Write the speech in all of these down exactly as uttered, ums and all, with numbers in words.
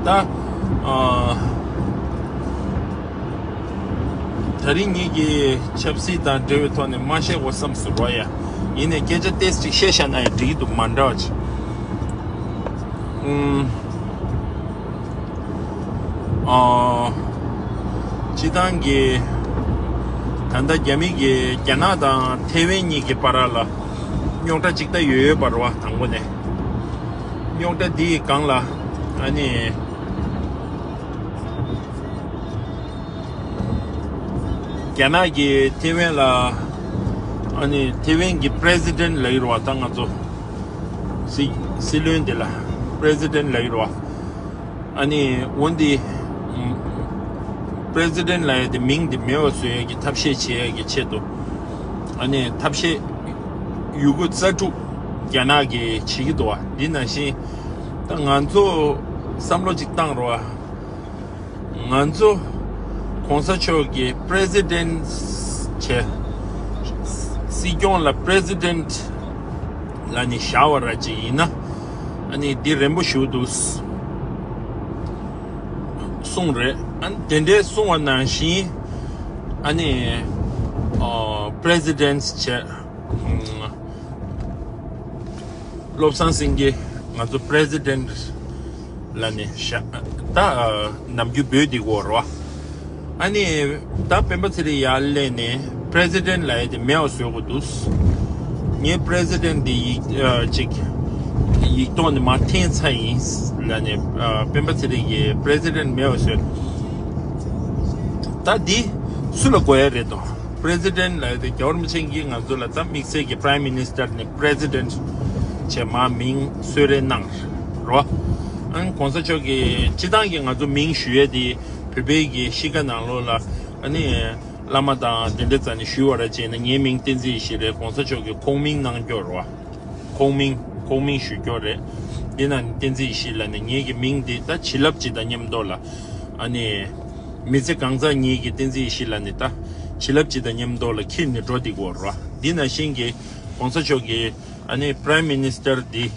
ད་ཨ་ད་རིང་ངེད་ཀྱི་ཆབ་སྲིད་དང་འབྲེལ་བའི་ཐོག་ནས་མ་བཤད་དགོས་བསམ་སོང་རོ་ཡ། ཡིན་ནའི་སྐད་ཆ་ཏོག་ཙམ་ཅིག་བཤད་བཞག་ན་ཡང་འགྲིག་གི་འདུག་མ་འདྲ་བ་ཅིག་ཨུམ། ཨ། སྤྱི་བཏང་གི་ད་ལྟ་རྒྱ་མི་གི་རྒྱ་ནག་དང་ཐེ་ཝན་གཉིས་ཀྱི་བར་ལ་རྙོག་དྲ་ཅིག་ད་ཡོད་ཡོད་པ་རེད་བ། དང་པོ་ནས་རྙོག་དྲ་འདིའི་སྒང་ལ་ཨ་ནི། རྒྱ་ནག་གིས་ཐེ་ཝན་ལ་ཨ་ནི་ཐེ་ཝན་གྱི་པི་རེ་སི་ཌེན་ཊི་ལབ་ཀྱི་རེད་བ། ད་ང་ཚོ་སྲིད་སྲིད་བློན་དེ་ལ་པི་རེ་སི་ཌེན་ཊི་ལབ་ཀྱི་རེད་བ། ཨ་ནི་འོན་ཏེ་པི་རེ་སི་ཌེན་ཊི་ལབ་ཡ་དེ་མིང་དེ་མེད་པ་བཟོ་ཡ་གི་ཐབས་ཤེས་བྱེད་ཡ་གི་ཆེད་དུ་ཨ་ནི་ཐབས་ཤེས་ཡོད་དགུ་རྩ་དྲུག་རྒྱ་ནག་གིས་བྱེད་ཀྱི་འདུག་བ། འདི་ནང་བཞིན་ད་ང་ཚོ་བསམ་བློ་ཅིག་བཏང་རོགས། ང་ཚོ་གོང་ས་མཆོག་གི་པི་རེ་སི་ཌེན་ཊི་བྱས། སྲིད་སྐྱོང་ལ་པི་རེ་སི་ཌེན་ཊི་ལ་ནི་བཞག་པ་ར་ཅིག་ཡིན་ན་ཨ་ནི་འདི་རན་པོ་ཞིག་འདུག་གསུངས་རེད། ཨ་ནི་དེ་འདྲའི་གསུངས་པ་ནང་བཞིན་ཨ་ནི་ཨ་པི་རེ་སི་ཌེན་ཊི་བྱས། བློ་བཟང་སེང་གེ་ང་ཚོ་པི་རེ་སི་ཌེན་ཊི་ལ་ནི་ཤ་ད་ནམ་རྒྱུན་འབོད་དེ་གོ་རོ། ཨ་ནི་ད་སྤེན་པ་ཚེ་རིང་ཡར་སླེབས་ནས་པི་རེ་སི་ཌེན་ཊི་ལབ་ཡ་དེ་མེད་པ་བཟོ་དགོས་འདུག་ངས་པི་རེ་སི་ཌེན་ཊི་དེ་ཡིག་ཅིག་ཡིག་ཐོག་ནས་མར་འཐེན་ཚར་ཡིན་ལབ་ནས་སྤེན་པ་ཚེ་རིང་གིས་པི་རེ་སི་ཌེན་ཊི་མེད་པ་བཟོས། ད་འདི་སུ་ལ་དགོས་ཡ་རེད་དོ། པི་རེ་སི་ཌེན་ཊི་ལབ་ཡ་དེ་རྒྱལ་བ་རིན་པོ་ཆེ་གིས་ང་ཚོ་ལ་ད་དམིགས་བསལ་གྱི་པི་རེམ་མི་ནི་སི་ཊར་ནས་པི་རེ་སི་ཌེན་ཊི་བྱས་མར་མིང་གསོལ་རས་གནང་རོ། ཨ་ནི་གོང་ས་མཆོག་གིས་སྤྱི་བཏང་གི་ང་ཚོ་མིང་ཞུ་ཡས་དེ་བོད་པའི་གི་གཤིས་ཀ་ནང་ལོགས་ལ་ཨ་ནི་བླ་མ་དང་དེ་འདྲ་རྩ་ནས་ཞུ་བ་ར་བྱས་ན་ངའི་མིང་བསྟན་འཛིན་ཡེ་ཤེས་རེད། གོང་ས་མཆོག་གིས་ཁོང་མིང་གནང་སྐྱོར་རོ། ཁོང་མིང་ཁོང་མིང་ཞུ་སྐྱོར་རེད། འདི་ན་ནི་བསྟན་འཛིན་ཡེ་ཤེས་ལབ་ནས་ངེད་ཀྱི་མིང་འདི་ད་བྱིན་རླབས་ཅིག་དང་མཉམ་དུ་ལ་ཨ་ནི་མི་ཚེ་གང་ཚང་ངེད་ཀྱི་བསྟན་འཛིན་ཡེ་ཤེས་ལབ་ནས་ད་བྱིན་རླབས་ཅིག་དང་མཉམ་དུ་ལ་འཁྱེར་ནས་འགྲོ་འདི་གོ་རོ། འདི་ན་བཞིན་གྱི་གོང་ས་མཆོག་གིས་ཨ་ནི་པི་རེམ་མི་ནི་སི་ཊར་འདི་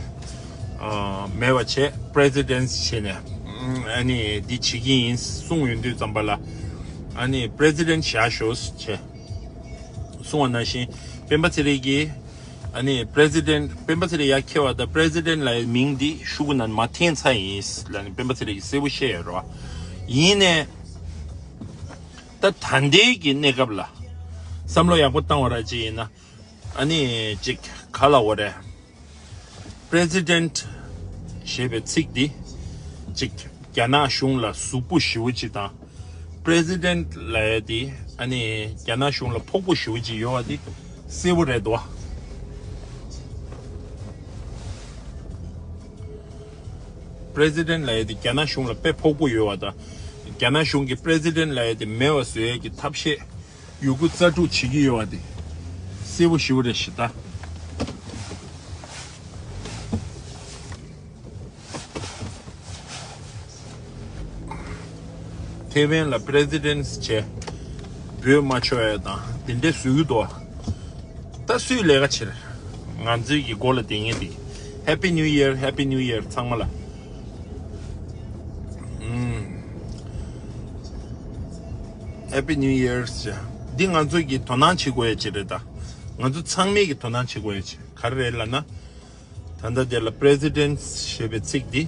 ཨ་མེད་པ་བྱས་པི་རེ་སི་ཌེན་ཊི་བྱས་ནས་ཨ་ནི་འདི་བྱེད་ཀྱི་ཡིན་གསུངས་ཡོང་དུས་ཙམ་པ་ལ་ཨ་ནི་པི་རེ་སི་ཌེན་ཊི་བཞག་ཤོག་བྱས་གསུངས་པ་ནང་བཞིན་སྤེན་པ་ཚེ་རིང་གིས་ཨ་ནི་པི་རེ་སི་ཌེན་ཊི་སྤེན་པ་ཚེ་རིང་ཡར་འཁྱེར་བ་དང་པི་རེ་སི་ཌེན་ཊི་ལབ་ཡའི་མིང་འདི་ཤོག་གུ་ནང་མར་འཐེན་ཚར་ཡིན་ལབ་ནས་སྤེན་པ་ཚེ་རིང་གིས་གསལ་པོ་བཤད་ཡོད་རེད་བ། ཡིན་ནའི་ད་ད་ལྟའི་གི་གནས་སྐབས་ལ་བསམ་བློ་ཡག་པོ་བཏང་བ་ར་ཅིག་ཡིན་ན་ཨ་ནི་ཅིག་ག་ལབ་དགོས་རེད། པི་རེ་སི་ཌེན་ཊི་ཞེས་པའི་ཚིག་འདི་ཅིག་རྒྱ་ནག་གཞུང་ལ་གཟུགས་པོ་ཞེ་པོ་ཅིག་དང་པི་རེ་སི་ཌེན་ཊི་ལབ་ཡ་འདི་ཨ་ནི་རྒྱ་ནག་གཞུང་ལ་ཕོག་པོ་ཞེ་པོ་ཅིག་ཡོད་པ་འདི་གསལ་པོ་རེད་དོ། པི་རེ་སི་ཌེན་ཊི་ལབ་ཡ་འདི་རྒྱ་ནག་གཞུང་ལ་དཔེ་ཕོག་པོ་ཡོད་པ་དང་རྒྱ་ནག་གཞུང་གིས་པི་རེ་སི་ཌེན་ཊི་ལབ་ཡ་འདི་མེད་པ་བཟོ་ཡ་གི་ཐབས་ཤེས་ཡོད་དགུ་རྩ་དྲུག་བྱེད་ཀྱི་ཡོད་པ་དེ་གསལ་པོ་ཞེ་པོ་རེད་ཤག་ད། ཐེ་ཝན་ལ་པི་རེ་སི་ཌེན་ཊི་བྱས་འབོད་མ་ཆོག་ཡ་དང་དེ་འདྲས་བཟོ་གི་འདུག་ད་སུས་ལས་ཀ་བྱེད་རེད། ང་ཚོའི་གི་མགོ་ལ་དེ་ངེས་དེ། Happy New Year, Happy New Year ཚང་མ་ལ། ཨུམ། Happy New Year ཟེར། འདི་ང་ཚོ་གི་དོ་སྣང་བྱེད་དགོས་ཡ་ཅིག་རེད་ད། ང་ཚོ་ཚང་མས་གི་དོ་སྣང་བྱེད་དགོས་ཡ་ཅིག་ག་རེ་རེད་ལབ་ན། ད་ལྟ་དེ་ལ་པི་རེ་སི་ཌེན་ཊི་ཞེས་པའི་ཚིག་འདི་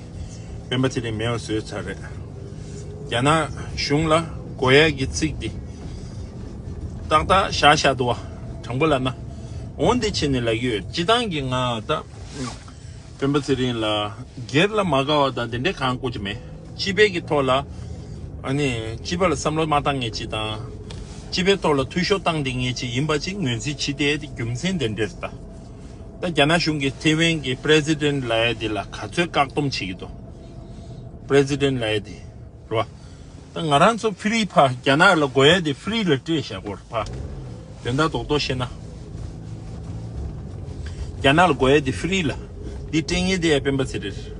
སྤེན་པ་ཚེ་རིང་མེད་པ་བཟོས་ཚར་རེད། རྒྱ་ནག་གཞུང་ལ་དགོས་ཡ་གི་ཚིག་འདི་ཏག་ཏག་བཞག་བཞག་འདུག་བ། དྲང་པོ་ལབ་ན། འོན་ཏེ་བྱས་ནས་ལབ་ཀྱི་ཡོད། སྤྱི་བཏང་གི་ང་ད་སྤེན་པ་ཚེ་རིང་ལ་སྒེར་ལ་མ་དགའ་བ་དང་དེ་འདྲའི་གང་དགོས་ཀྱི་མེད། སྤྱི་པའི་གི་ཐོག་ལ་ཨ་ནི་སྤྱི་པ་ལ་བསམ་བློ་མ་བཏང་མཁན་ཅིག་དང་། སྤྱི་པའི་ཐོག་ལ་འཐུས་ཤོར་བཏང་བསྡད་མཁན་ཅིག་ཡིན་པ་ཅིག་ངོས་འཛིན་བྱེད་བསྡད་དེ་རྒྱུ་མཚན་དེ་འདྲས་ད། ད་རྒྱ་ནག་གཞུང་གིས་ཐེ་ཝན་གྱི་པི་རེ་སི་ཌེན་ཊི་ལབ་ཡ་དེ་ལ་ག་ཚོད་བཀག་སྡོམ་བྱེད་ཀྱི་འདུག་པི་རེ་སི་ཌེན་ཊི་ལབ་ཡ་དེ་རེད་བ། ད་ང་རང་ཚོ་ཕི་རི་ཕ་རྒྱ་ནག་ལ་དགོས་ཡ་དེ་ཕི་རི་ལ་སྤྲད་བཞག་གོ་རེད་ཕ། དོན་དག་རྡོག་རྡོག་བཤད་ན། རྒྱ་ནག་ལ་དགོས་ཡ་དེ་ཕི་རི་ལ། འདི་སྤྲད་མཁན་དེ་ཡ་སྤེན་པ་ཚེ་རིང་རེད།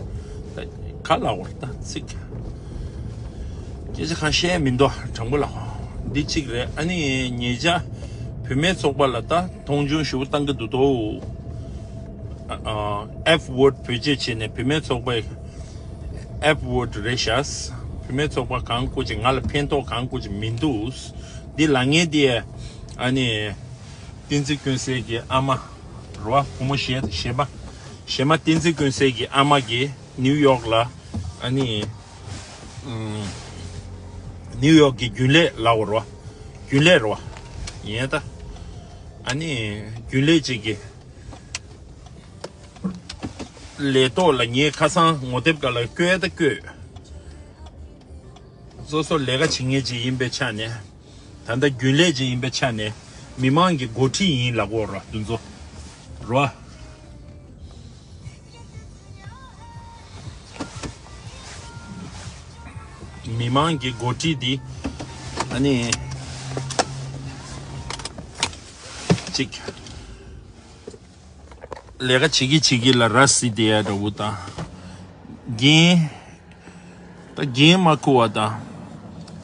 ད་ག་ལབ་དགོས་རེད་ད་ཚིག་སྐད་ཆ་གང་བཤད་མི་འདུག་དྲང་པོ་ལབ། འདི་གཅིག་རེད། ཨ་ནི་ཉེ་ཆར་བུད་མེད་ཚོགས་པ་ལ་ད་མཐོང་ཆུང་ཞེ་པོ་བཏང་གི་འདུག་དོ། ཨ་ཨ་F word བེད་སྤྱོད་བྱས་ནས་བུད་མེད་ཚོགས་པའི་ ཨེཕ་ཝུཌ་རེད་ཤག་བུད་མེད་ཚོགས་པ་གང་བཀུར་ཅིག་ང་ལ་ཕན་ཐོགས་གང་བཀུར་ཅིག་མི་འདུག་འདི་ལ་ངས་འདི་ཨ་ནི་བསྟན་འཛིན་ཀུན་གསལ་གྱི་ཨ་མ་རེད་བ། བུ་མོ་གཞས་གཞས་མ་གཞས་མ་བསྟན་འཛིན་ཀུན་གསལ་གྱི་ཨ་མ་གིས་ནིའུ་ཡོག་ལ་ཨ་ནི་ཨུམ། ནིའུ་ཡོག་གི་རྒྱུན་ལས་ལབ་དགོས་རེད་བ། རྒྱུན་ལས་རེད་བ། ཡིན་ད། ཨ་ནི་རྒྱུན་ལས་ཅིག་གི་ལས་ཐོག་ལ་ངས་ཁ་སང་ངོ་དེབ་སྒང་ལ་བཀོད་ད་བཀོད། སོ་སོ་ལས་ཀ་བྱེད་མཁན་ཅིག་ཡིན་པའི་ཆ་ནས། ད་ལྟ་རྒྱུན་ལས་ཅིག་ཡིན་པའི་ཆ་ནས་མི་མང་གི་འགོ་ཁྲིད་ཡིན་ལབ་དགོས་རེད་བ། འདི་ཚོ་རེད་བ། མི་མང་གི་འགོ་ཁྲིད་འདི་ཨ་ནི་ཅིག་ལས་ཀ་བྱེད་ཀྱི་བྱེད་ཀྱི་ལ་ར་སི་དེ་ཡ་འདྲ་བོ་དང་། རྒན་ད་རྒན་མ་ཁུ་བ་དང་།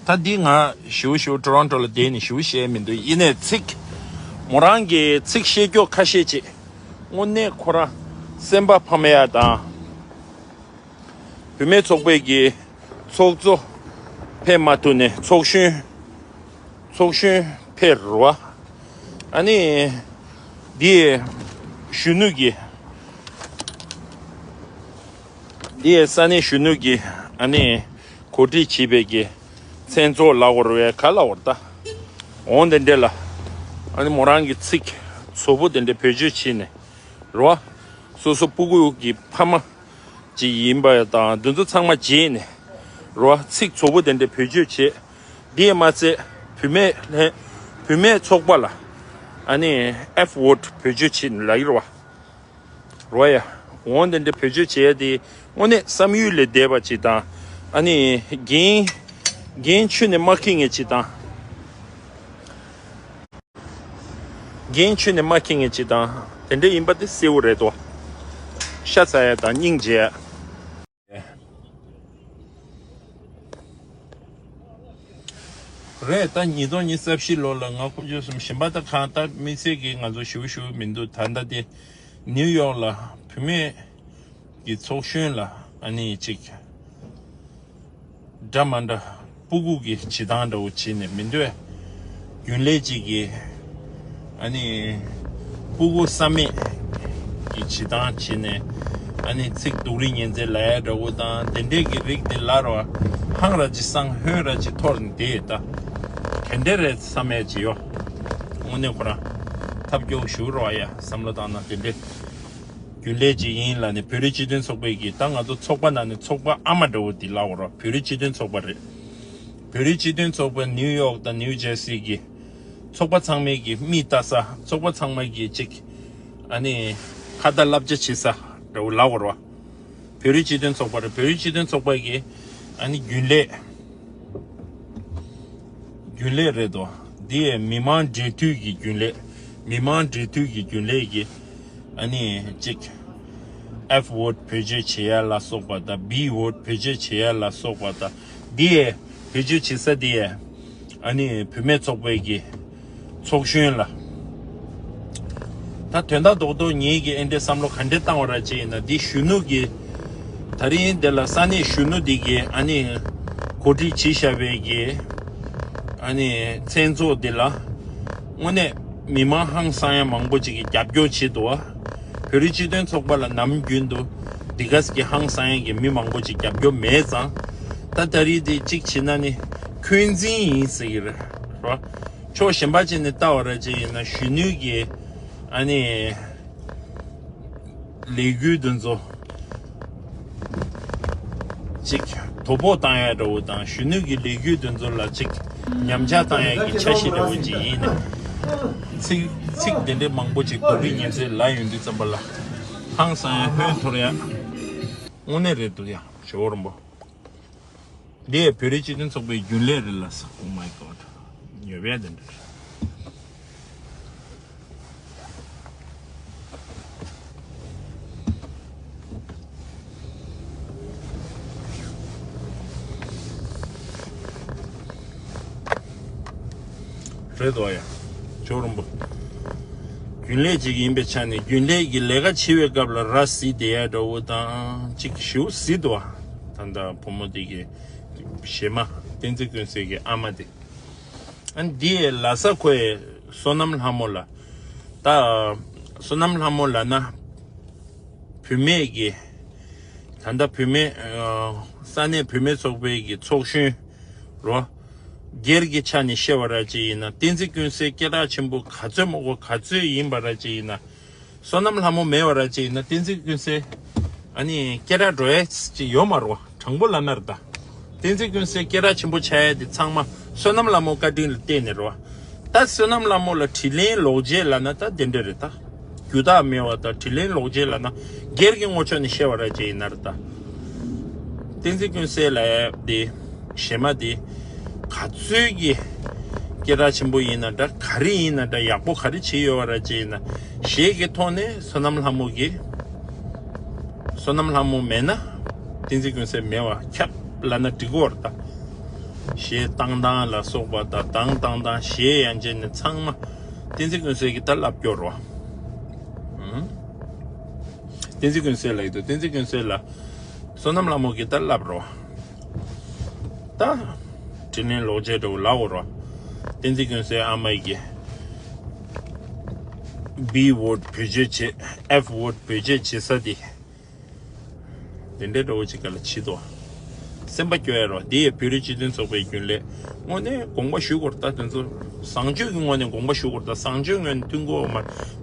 ད་འདི་ང་ཞུ་ཞུ་ཊོ་རོན་ཊོ་ལ་བསྡད་ནས་ཞུ་བཤད་མི་འདུག་ཡིན་ནའི་ཚིག་མོ་རང་གི་ཚིག་བཤད་རྒྱུ་ཁ་ཤས་ཅིག་དངོས་གནས་ཁོ་རང་སེམས་པ་ཕམ་ཡ་དང་། བུད་མེད་ཚོགས་པའི་གི་ཚོགས་གཙོ་ཕེབས་མ་ཐུབ་ནས་ཚོགས་གཞོན་ཚོགས་གཞོན་ཕེབས་རེད་བ། ཨ་ནི་འདི་གཞོན་ནུ་གི་འདི་ས་གནས་གཞོན་ནུ་གི་ཨ་ནི་གོ་སྒྲིག་བྱས་པའི་གི་མཚན་ཚོགས་ལབ་དགོས་རེད་བས་ག་ལབ་དགོས་རེད་ད། འོང་དེ་འདྲས་ལ་ཨ་ནི་མོ་རང་གི་ཚིག་ཚོ་བོ་དེ་འདྲས་བེད་སྤྱོད་བྱས་ནས་རེད་བ། སོ་སོ་སྤུ་གུ་གི་ཕ་མ་ཅིག་ཡིན་པ་དང་འདི་ཚོ་ཚང་མ་བརྗེད་ནས་རོ། ཚིག་ཚོ་བོ་དེ་འདྲ་བེད་སྤྱོད་བྱེད། འདིས་མ་ཚད་བུད་མེད་ལྷན་བུད་མེད་ཚོགས་པ་ལ་ཨ་ནི་ཨེཕ་ཝོརཌ་བེད་སྤྱོད་བྱེད་ལ་ཡིར་བ་རོ་ཡ། འོང་དེ་འདྲ་བེད་སྤྱོད་བྱེད་ཡ་དེ་དངོས་གནས་བསམ་ཡུལ་ལས་འདས་པ་ཅིག་དང་། ཨ་ནི་རྒན་རྒན་ཆུ་ནས་མ་ཁེངས་ངེས་ཅིག་དང་། རྒན་ཆུ་ནས་མ་ཁེངས་ངེས་ཅིག་དང་། དེ་འདྲ་ཡིན་པ་དེ་གསལ་བོ་རེད་དོ། ཤ་ཚ་ཡ་དང་སྙིང་རྗེ་ཡ། རེད། ད་ཉིས་སྟོང་ཉི་ཤུ་རྩ་བཞི་ལོ་ལ་ང་ཁོ་ཚོ་གསུམ་གཞན་པ་ད་གང་ལྟར་དམིགས་བསལ་གྱི་ང་ཚོ་ཞུ་ཞུ་མི་འདུག་ད་ལྟ་དེ་ནིའུ་ཡོག་ལ་བུད་མེད་ཀྱི་ཚོགས་གཞོན་ལ་ཨ་ནི་ཅིག་འདྲ་མ་འདྲ་སྤུ་གུ་གི་བྱེད་སྟངས་འདྲ་བོ་བྱེད་ནས་མི་འདོད། རྒྱུན་ལས་ཅིག་གིས་ཨ་ནི་སྤུ་གུ་བསམ་མེད་ཀྱི་བྱེད་སྟངས་བྱེད་ནས་ཨ་ནི་ཚིག་སྡུག་རིས་ཉེས་འཛེག་ལབ་ཡ་འདྲ་བོ་དང་དེ་འདྲས་ཀྱི་རིགས་དེ་ལ་རོ། ཧང་ར་ཅིག་སང་ཧོན་ར་ཅིག་འཐོར་ནས་བསྡད་ཡོད་ད། ག་འདྲས་རེད་བསམ་ཡ་ཅིག་ཡོད། དངོས་གནས་ཁོ་རང་ཐབས་སྐྱོ་ཞུ་རོགས་ཡ་བསམ་བློ་བཏང་ན་དེ་འདྲས། རྒྱུན་ལས་ཅིག་ཡིན་ལབ་ནས་བོད་རིགས་སྤྱི་མཐུན་ཚོགས་པའི་གི་ད་ང་ཚོ་ཚོགས་པ་ནང་ནས་ཚོགས་པ་ཨ་མ་འདྲ་བོ་འདི་ལབ་དགོས་རེད། བོད་རིགས་སྤྱི་མཐུན་ཚོགས་པ་རེད། བོད་རིགས་སྤྱི་མཐུན་ཚོགས་པ་ནིའུ་ཡོག་དང་ནིའུ་ཇར་སི་གི་ཚོགས་པ་ཚང་མའི་གི་མིག་ལྟ་ས། ཚོགས་པ་ཚང་མའི་གི་ཅིག་ཨ་ནི་ཁ་བརྡ་བསླབ་བྱ་བྱེད་ས་འདྲ་བོ་ལབ་དགོས་རེད་བ། བོད་རིགས་སྤྱི་མཐུན་ཚོགས་པ་རེད། བོད་རིགས་སྤྱི་མཐུན་ཚོགས་པ་གི་ཨ་ནི་རྒྱུན་ལས། རྒྱུན་ལས་རེད་དོ། འདི་མི་མང་འབྲེལ་མཐུད་ཀྱི་རྒྱུན་ལས། མི་མང་འབྲེལ་མཐུད་ཀྱི་རྒྱུན་ལས་ཀྱི་ཨ་ནི་གཅིག་ཨེཕ་ཝོརཌ་བེད་སྤྱོད་བྱེད་ཡ་ལ་སོགས་པ་དང་བི་ཝོརཌ་བེད་སྤྱོད་བྱེད་ཡ་ལ་སོགས་པ་དང་འདི་བེད་སྤྱོད་བྱེད་ས་འདི་ཨ་ནི་བུད་མེད་ཚོགས་པའི་གི་ཚོགས་གཞོན་ལ། ད་དོན་དག་རྡོག་རྡོག་ངེད་ཀྱིས་ཨེ་འདྲས་བསམ་བློ་ག་འདྲས་བཏང་བ་ར་ཅིག་ཡིན་ན་འདི་གཞོན་ནུ་གི་ད་རིང་འདི་ལ་ས་གནས་གཞོན་ནུ་འདི་གི་ཨ་ནི་གོ་སྒྲིག་བྱེད་བཞག་པའི་གི་ཨ་ནི་མཚན་ཚོགས་འདི་ལ་དངོས་གནས་མི་མང་ཧང་སང་ཡ་མང་པོ་ཅིག་གིས་རྒྱབ་སྐྱོར་བྱེད་འདུག་བ། བོད་རིགས་སྤྱི་མཐུན་ཚོགས་པ་ལ་ནམ་རྒྱུན་དུ་འདི་ག་ཟིག་གི་ཧང་སང་ཡ་གི་མི་མང་པོ་ཅིག་རྒྱབ་སྐྱོར་མེད་ཙང་། ད་ད་རིང་འདི་གཅིག་བྱེད་ན་ནི་འཁོན་འཛིན་ཡིན་ཟེར་གི་རེད་རོ། ཕྱོགས་གཞན་པ་ཅིག་ནས་ལྟ་བ་ར་ཅིག་ཡིན་ན་གཞོན་ནུ་གི་ཨ་ནི་ལས་འགུལ་འདི་ཚོ་ཅིག་དོ་ཕོག་བཏང་ཡ་འདྲ་བོ་དང་གཞོན་ནུ་གི་ལས་འགུལ་འདི་ཚོ་ལ་ཅིག་ཉམས་ཆག་བཏང་ཡ་གི་འཆར་གཞི་འདྲ་བོ་ཅིག་ཡིན་ནས། ཚིག་ཚིག་དེ་འདྲའི་མང་པོ་ཅིག་སྡུག་རིས་ཉེས་འཛེག་ལབ་ཡོང་དུས་ཙམ་པ་ལ་ཧང་སང་ཡ་ཧོན་འཐོར་ཡ་དངོས་གནས་རེད་འདུག་ཡ་ཇོ་བོ་རིན་པོ། འདི་བོད་རིགས་སྤྱི་མཐུན་ཚོགས་པའི་རྒྱུན་ལས་རེད་ལ་ས། Oh my God. ཉོབ་ཡ་དེ་འདྲ་རེད་དོ་ཡ། ཇོ་བོ་རིན་པོ། རྒྱུན་ལས་ཅིག་ཡིན་པའི་ཆ་ནས་རྒྱུན་ལས་ཀྱི་ལས་ཀ་བྱེད་པའི་སྐབས་ལ་ར་བཟི་བསྡད་ཡ་འདྲ་བོ་དང་ཅིག་ཞེ་པོ་བཟི་འདུག་བ། ད་ལྟ་བུ་མོ་དེ་གི་གཞས་མ། བསྟན་འཛིན་ཀུན་གསལ་གྱི་ཨ་མ་དེ། ཨ་ནི་དེ་ལ་ས་ཁོའི་བསོད་ནམས་ལྷ་མོ་ལ། ད་བསོད་ནམས་ལྷ་མོ་ལབ་ན་བུད་མེད་ཀྱི། ད་ལྟ་བུད་མེད། ས་གནས་བུད་མེད་ཚོགས་པའི་གི་ཚོགས་གཞོན་རོ། སྒེར་གྱི་ཆ་ནས་བཤད་པ་ར་ཅིག་ཡིན་ན། བསྟན་འཛིན་ཀུན་གསལ་སྐད་གྲགས་ཆེན་པོ་ག་ཚོད་མོ་གོ་ག་ཚོད་ཡིན་པ་ར་ཅིག་ཡིན་ན། བསོད་ནམས་ལྷ་མོ་མེད་པ་ར་ཅིག་ཡིན་ན། བསྟན་འཛིན་ཀུན་གསལ་ཨ་ནི་སྐད་གྲགས་འགྲོ་ཡས་ཅིག་ཡོད་མ་རོ། དྲང་པོ་ལབ་ན་རེད་ད། བསྟན་འཛིན་ཀུན་གསལ་སྐད་གྲགས་ཆེན་པོ་ཆགས་ཡས་དེ་ཚང་མ་བསོད་ནམས་ལྷ་མོ་བཀའ་དྲིན་ལ་བརྟེན་ནས་རེད་བ། ད་བསོད་ནམས་ལྷ་མོ་ལ་དྲིན་ལན་ལོག་འཇལ་ལབ་ན་ད་དེ་འདྲ་རེད་ད། རྒྱུ་དག་མེད་བ་ད། དྲིན་ལན་ལོག་འཇལ་ལབ་ན་སྒེར་གྱི་ངོ་ཕྱོགས་ནས་བཤད་པ་ར་ཅིག་ཡིན་ན་རེད་ད། བསྟན་འཛིན་ཀུན་གསལ་ལབ་ཡས་དེ། གཞས་མ་དེ་ག་ཚོད་ཀྱི་སྐད་གྲགས་ཆེན་པོ་ཡིན་ན་འདྲ། ག་རེ་ཡིན་ན་འདྲ། ཡག་པོ་ག་རེ་བྱེད་ཡོད་པ་ར་ཅིག་ཡིན་ན། གཞས་ཀྱི་ཐོག་ནས་བསོད་ནམས་ལྷ་མོ་གི། བསོད་ནམས་ལྷ་མོ་མེད་ན་བསྟན་འཛིན་ཀུན་གསལ་མེད་པ་ཁྱབ་ལབ་ན་འགྲིག་གི་རེད་ད། གཞས་བཏང་སྟངས་ལ་སོགས་པ་དང་། གདངས་བཏང་སྟངས། གཞས་ཡན་ཆད་ནས་ཚང་མ་བསྟན་འཛིན་ཀུན་གསལ་གྱིས་ད་བསླབ་སྐྱོར་རོ། ཨང་། བསྟན་འཛིན་ཀུན་གསལ་ལ་ཡིན་དུས། བསྟན་འཛིན་ཀུན་གསལ་ལ་བསོད་ནམས་ལྷ་མོ་གིས་ད་བསླབ་རོ། ད་དྲིན་ལན་ལོག་འཇལ་འདྲ་བོ་ལབ་དགོས་རོ། བསྟན་འཛིན་ཀུན་གསལ་ཨ་མ་ཡི་གི་B vote བེད་སྤྱོད་བྱེད། F vote བེད་སྤྱོད་བྱེད་ས་དེ། དེ་འདྲའི་འདྲ་བོ་ཅིག་ག་ལ་བྱེད་དོ། སེམས་པ་སྐྱོ་ཡ་རོ། འདི་ཡི་བོད་རིགས་སྤྱི་མཐུན་ཚོགས་པའི་རྒྱུན་ལས་དངོས་གནས་དགོངས་པ་ཞུ་དགོས་རེད་ད། དེ་ཚོ་བཟང་སྤྱོད་ཀྱི་ངོས་ནས་དགོངས་པ་ཞུ་དགོས་རེད་ད། བཟང་སྤྱོད་ངོས་ནས་མཐུན་གོ་མ།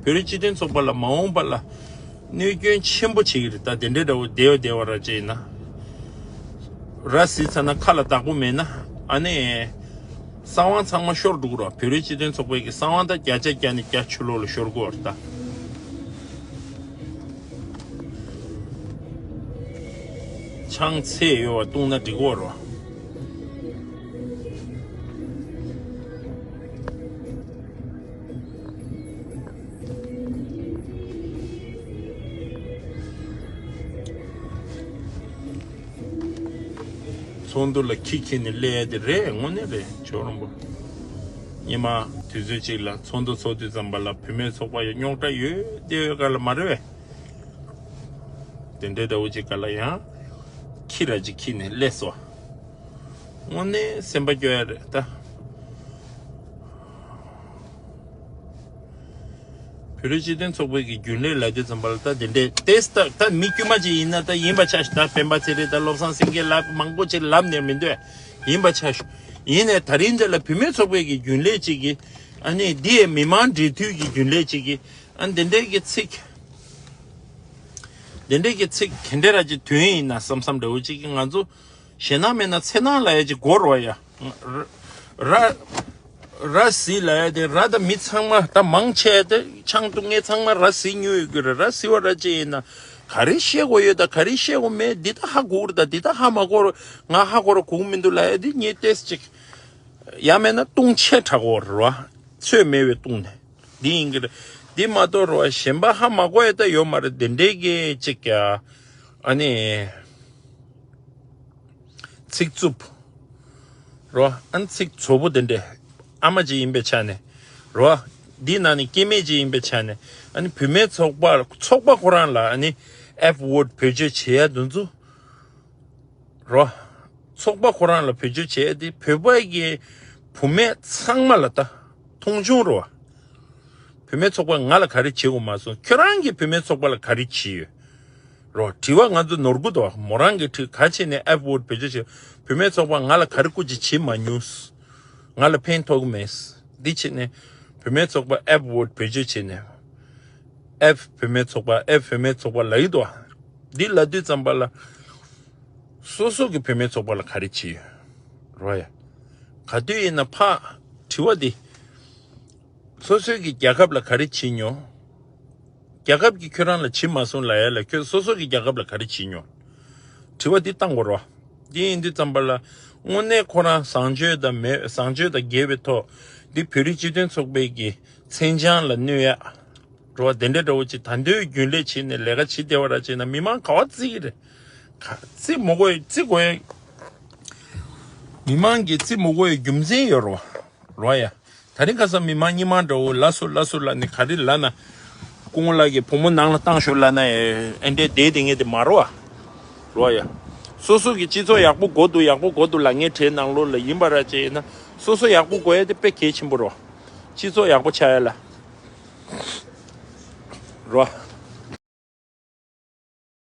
བོད་རིགས་སྤྱི་མཐུན་ཚོགས་པ་ལ་མ་འོངས་པ་ལ་གནོད་སྐྱོན་ཆེན་པོ་བྱེད་ཀྱི་རེད་ད། དེ་འདྲའི་འདྲ་བོ་བདེ་བ་བདེ་བ་ར་ཅིག་ཡིན་ན། ར་བཟི་ཚར་ན་ཁ་ལ་བདག་པོ་མེད་ན། ཨ་ནི་གསང་བ་ཚང་མ་ཤོར་འགྲོ་གི་རེད། བོད་རིགས་སྤྱི་མཐུན་ཚོགས་པའི་གི་གསང་བ་ད་བརྒྱ་ཆ་བརྒྱ་ནས་བརྒྱ་ཆུ་ལོག་ལ་ཤོར་གི་རེད་ད། ཆང་ཚད་ཡོད་པ་བཏུང་ན་འགྲིག་གི་རེད། ཚོགས་འདུ་ལ་ཁྱི་ཁྱེར་ནས་སླེབས་ཡ་དེ་རེད། དངོས་གནས་རེད། ཇོ་རོང་པོ། སྔོན་མ་དུས་ཚོད་ཅིག་ལ་ཚོགས་འདུ་ཚོགས་དུས་ཙམ་པ་ལ་བུད་མེད་ཚོགས་པ་ཡོད། རྙོག་དྲ་ཡོད་དེ་ཡོད་ག་ལ་མ་རེད་པས། དེ་འདྲའི་འདྲ་བོ་ཅིག་ག་ལ་ཡང་ཁྱི་ར་ཅིག་ཁྱེར་ནས་སླེབས་སོང་། དངོས་གནས་སེམས་པ་སྐྱོ་ཡ་རེད་ད། བོད་རིགས་སྤྱི་མཐུན་ཚོགས་པའི་གི་རྒྱུན་ལས་ལབ་དུས་ཙམ་པ་ལ་ད་དེ་འདྲའི་ཏེས་ད་ད་མི་དཀྱུས་མ་ཅིག་ཡིན་ན་ད་ཡིན་པ་ཆ་ཞིག་ད་སྤེན་པ་ཚེ་རིང་ད་བློ་བཟང་སེང་གེ་ལབ་མང་པོ་ཅིག་ལབ་ནས་མི་འདོད། ཡིན་པ་ཆ་ཞིག་ཡིན་ནའི་ད་རིང་འདི་ལ་བུད་མེད་ཚོགས་པའི་གི་རྒྱུན་ལས་ཅིག་གིས། ཨ་ནི་འདི་ཡི་མི་མང་འབྲེལ་མཐུད་ཀྱི་རྒྱུན་ལས་ཅིག་གིས། ཨ་ནི་དེ་འདྲའི་གི་ཚིག་དེ་འདྲའི་གི་ཚིག་ག་འདྲ་ར་ཅིག་ཐོན་ཡིན་ན་བསམ་བསམ་འདྲ་བོ་ཅིག་གིས་ང་ཚོ་ཞེད་སྣང་མེད་ན་འཚེར་སྣང་ལབ་ཡ་ཅིག་དགོས་རེད་བ་ཡ། ར་ར་བཟི་ལབ་ཡ་དེ་ར་ད་མི་ཚང་མ་ད་མང་ཆེ་དེ་ཆང་འཐུང་མཁན་ཚང་མ་ར་བཟི་མྱོང་ཡོད་རྒྱུ་རེད། ར་བཟི་བ་ར་ཅིག་ཡིན་ན་ག་རེ་བཤད་དགོས་ཡོད་ད་ག་རེ་བཤད་དགོས་མེད། འདི་ད་ཧ་གོ་གི་རེད་ད། འདི་ད་ཧ་མ་གོ་ར་ང་ཧ་གོ་ར་གོ་གི་མི་འདུག་ལབ་ཡ་དེ་ངས་ཏོག་ཙམ་ཅིག་ཡང་མེད་ན་ལྟུང་བྱེད་དྲག་གོ་རེད་བ། ཚོད་མེད་པའི་ལྟུང་ནས། འདི་ཡིན་གྱི་རེད། འདི་མ་གཏོགས་རོ་གཞན་པ་ཧ་མ་གོ་ཡ་ད་ཡོད་མ་རེད། དེ་འདྲའི་གི་ཅིག་ཡ། ཨ་ནི་ཚིག་རྩུབ་རོ། ཨ་ནི་ཚིག་ཚོ་པོ་དེ་འདྲས། ཨ་མ་ཅིག་ཡིན་པའི་ཆ་ནས་རོ། འདི་ནང་ནས་སྐྱེ་དམན་ཅིག་ཡིན་པའི་ཆ་ནས། ཨ་ནི་བུད་མེད་ཚོགས་པ་ཚོགས་པ་ཁོ་རང་ལ་ཨ་ནི་ཨེཕ་ཝོ་ཊི་བེད་སྤྱོད་བྱེད་ཡ་དེ་ཚོ། རོ། ཚོགས་པ་ཁོ་རང་ལ་བེད་སྤྱོད་བྱས་ཏེ་བོད་པ་གི་བུད་མེད་ཚང་མ་ལ་ད་མཐོང་ཆུང་རོ། བུད་མེད་ཚོགས་པ་ང་ལ་ག་རེ་བྱེད་དགོས་མ་སོང་། ཁྱོད་རང་གི་བུད་མེད་ཚོགས་པ་ལ་ག་རེ་བྱེད་ཡོད་རོ། དྲི་བ་ང་ཚོ་ནོར་གུ་དོ་མོ་རང་གི་དྲི་ག་བྱས་ནས་ཨེཕ་ཝོ་ཊི་བེད་སྤྱོད་བྱས། བུད་མེད་ཚོགས་པ་ང་ལ་ག་རེ་སྐུ་མཁྱེན་བྱེད་མ་མྱོང་། ང་ལ་ཕན་ཐོགས་གི་མེད། འདི་བྱས་ནས་བུད་མེད་ཚོགས་པ་ཨེཕ་ཝོ་ཊི་བེད་སྤྱོད་བྱས་ནས་ཨེཕ་བུད་མེད་ཚོགས་པ་ཨེཕ་བུད་མེད་ཚོགས་པ་ལབ་ཡི་དོ། འདི་ལབ་དུས་ཙམ་པ་ལ། སོ་སོ་གི་བུད་མེད་ཚོགས་པ་ལ་ག་རེ་བྱེད་ཡོད་རོ་ཡ། ག་དུས་ཡིན་ན་ཕ་དྲི་བ་འདི། སོ་སོའི་གི་རྒྱལ་ཁབ་ལ་ག་རེ་བྱེད་མྱོང་། རྒྱལ་ཁབ་ཀྱིས་ཁྱོད་རང་ལ་བྱེད་མ་སོང་ལབ་ཡ་ལ་ཁྱོད་སོ་སོ་གི་རྒྱལ་ཁབ་ལ་ག་རེ་བྱེད་མྱོང་། དྲི་བ་འདི་བཏང་དགོས་རོ། འདི་ཡིན་དུས་ཙམ་པ་ལ་དངོས་གནས་ཁོ་རང་བཟང་སྤྱོད་དང་མེད་བཟང་སྤྱོད་དང་འགལ་བའི་ཐོག་འདི་བོད་རིགས་སྤྱི་མཐུན་ཚོགས་པའི་གི་མཚན་བྱང་ལ་གནོད་ཡ། འགྲོ་བ་དེ་འདྲ་འདྲ་བོ་ཅིག་ད་འདོད་རྒྱུན་ལས་བྱས་ནས་ལས་ཀ་བྱེད་བདེ་བ་ར་བྱས་ན་མི་མང་ག་བ་བརྩི་གི་རེད། ག་བརྩི་མི་དགོས་བརྩི་དགོས་ཡ། མི་མང་གིས་བརྩི་མི་དགོས་ཡ་རྒྱུ་མཚན་ཡོད་རོ། རོ་ཡ། ད་རིང་ཁ་སང་མི་མང་སྙིང་མང་འདྲ་བོ་ལ་སོ་ལ་སོ་ལ་ནི་ག་རེ་ལ་ན། སྐུ་ངོ་ལགས་ཀྱིས་བུ་མོ་ནང་ལ་བཏང་ཤོག་ལ་ན་ཨེ་འདྲའི་བསྡད་དེ་ངས་དེ་མ་རོ་བ། རོ་ཡ། སོ་སོ་གི་སྤྱི་ཚོགས་ཡག་པོ་དགོས་འདུག་ཡག་པོ་དགོས་འདུག་ལབ་མཁན་གྲས་ནང་ལོགས་ལ་ཡིན་པ་ར་ཅིག་ཡིན་ན། སོ་སོ་ཡག་པོ་དགོས་ཡ་དེ་དཔེ་གལ་ཆེན་པོ་རེད་བ། སྤྱི་ཚོགས་ཡག་པོ་ཆགས་ཡ་ལ། རེད་བ།